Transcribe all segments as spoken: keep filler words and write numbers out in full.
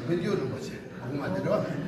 མི་འགྱུར་རིན་པོ་ཆེ་གོང་མ་དེ་རེད་བ།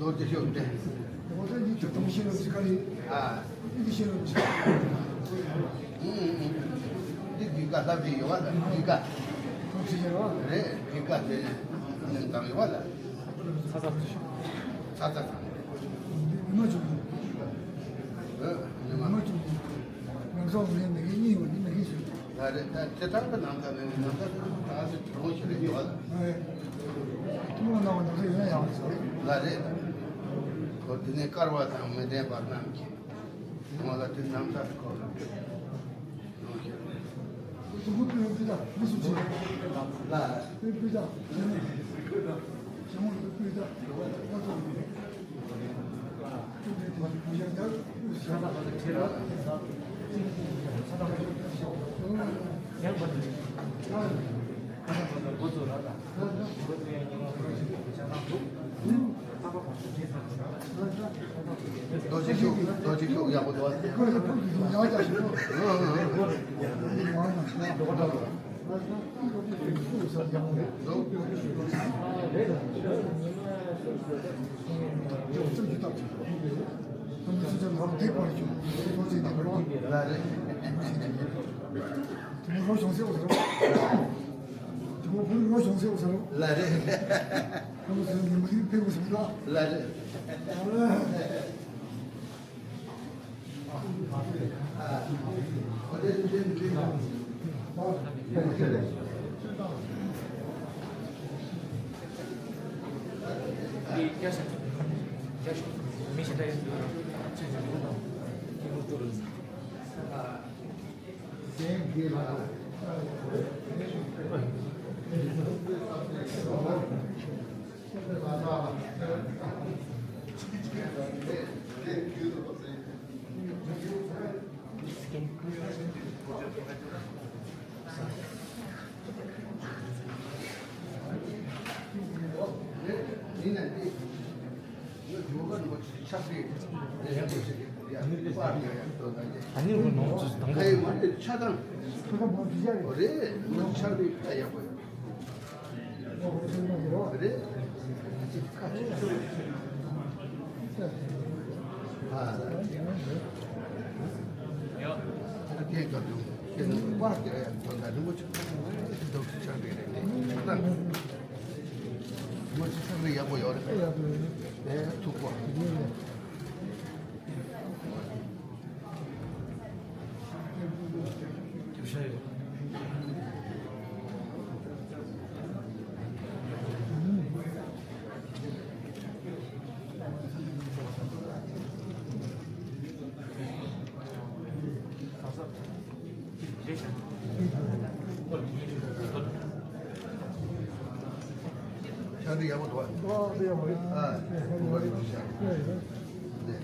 རྡོ་རྗེ་ཤུགས་ལྡན། ཨ། འདི་གི་ཀ་ལྷ་བྲིས་ཡོད་པ་ལ་འདི་ཀ་རེད། འདི་ཀ་དེ་ནས་བཏང་ཡོད་པ་ལ། ཚ་ཚ་ཚ་ཚ། ཉི་མ་བཅུ། ཨ། ཉི་མ་བཅུ། ང་ཚོ་མི་མི་གི་གཉིས་ཡོད་ནི་མི་གི་ཞིག་ལ་རེད། ད་དེ་ལྟར་གྱི་ནང་ལྟར་ནས་ནང་ལྟར་ད་ཨ་ཙི་གྲོགས་ཤིག་རེད་ཡོད་ལ། ཨེ། ཐུན་མོང་སྣང་བ་ནང་བཞིན་ཡོད་ཡང་ཟེར། ལ་རེད། ཁོ་དེ་ནས་དཀར་བ་དང་མི་ལྡན་པ་རྣམས་ཀྱིས་ང་ལ་དེ་རྣམ་ཐར་སྐོར་ལ་ཡོང་ཞིག་ཐུན་མོང་སྤུས་ལེགས་སྤུས་དག་མི་སུ་བྱེད། ལ། སྤུས་སྤུས་དག་བྱེད་ནས་བྱེད་མོ་སྤུས་དག་ལ་ཐུག་ནས། རྡོ་རྗེ་ཤུགས། རྡོ་རྗེ་ཤུགས་ཡག་པོ་འདུག་ཨ། ལ་རེད། ལ་རེད། ཤ་འདི་ཡག་པོ་འདུག་ཨ། ཨ་འདི་ཡག་པོ་རེད། ཨ་འདི་ཡག་པོ་རེད། ཤ་འདི།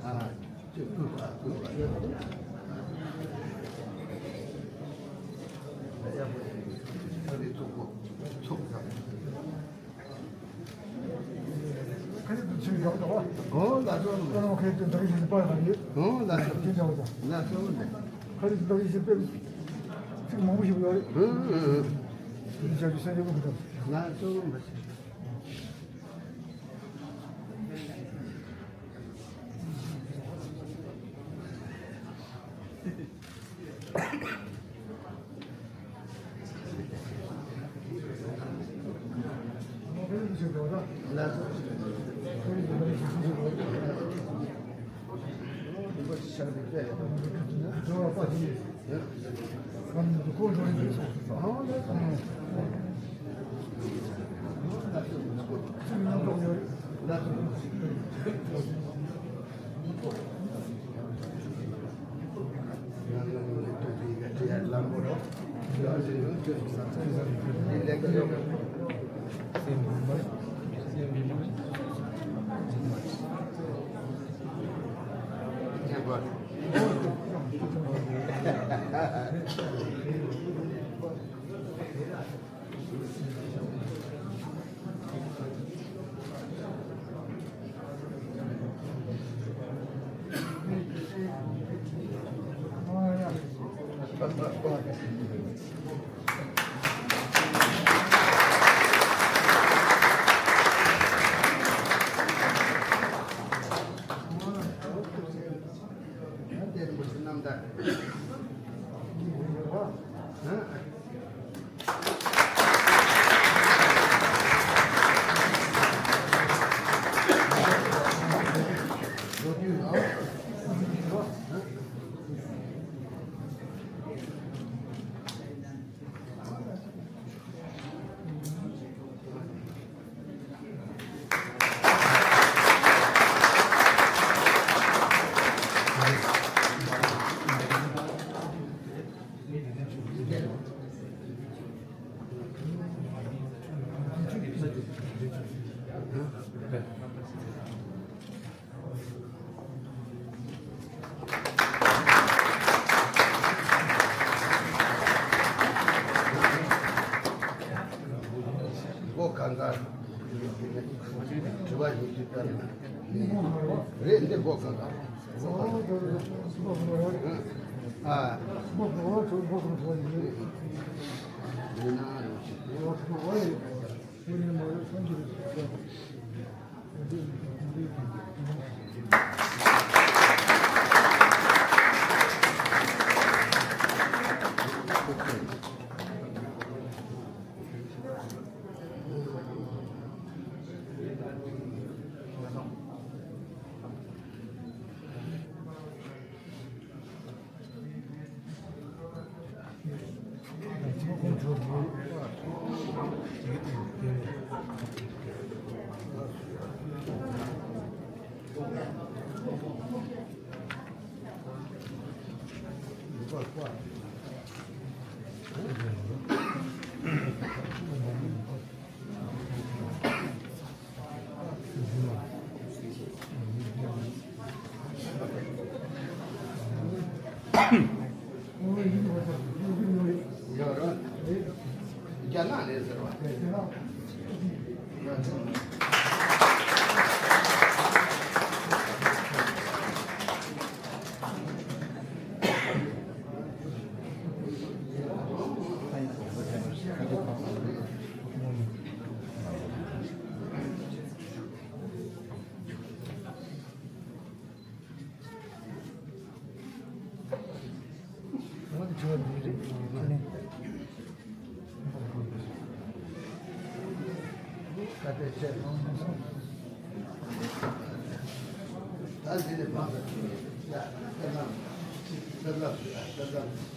ཨ་ཅེ་བསྐུས་པ་བསྐུས་པ། ཡག་པོ་རེད། ཤ་འདི་ཚུགས་པོ་ཚུགས་ཀ་ཁ་ཡིག་ཏུ་ཆེ་ཡག་འདུག་བ། ཨོ་ལགས་སོ། ཁ་ནང་ཁ་ཡིག་ཏུ་འདྲ་ཡིན་པ་ཡང་ཡོད། ཨོ་ལགས་སོ། དེ་འདྲ་བ་དང་། ལགས་སོ་ལགས། ཁ་ཡིག་ཏུ་འདྲ་ཡིན་པའི་ཚིག་མང་པོ་ཞིག་ཡོད་རེད། ཨུ་ཨུ་ཨུ། དེ་བྱ་རྒྱུ་སེམས་ཡོད་པ་མི་འདུག་ལགས་སོ་ལགས། མགོ་གང་ག་དྲི་བ་ཡོད་དུས་ལྟར་ན་རེད། འདི་མགོ་གང་ག་ཨ། ཡིན་ན་ཡོད་ཅིག་ད་འདི་ནས་བང་ཡ་ད་ད་ད་ད།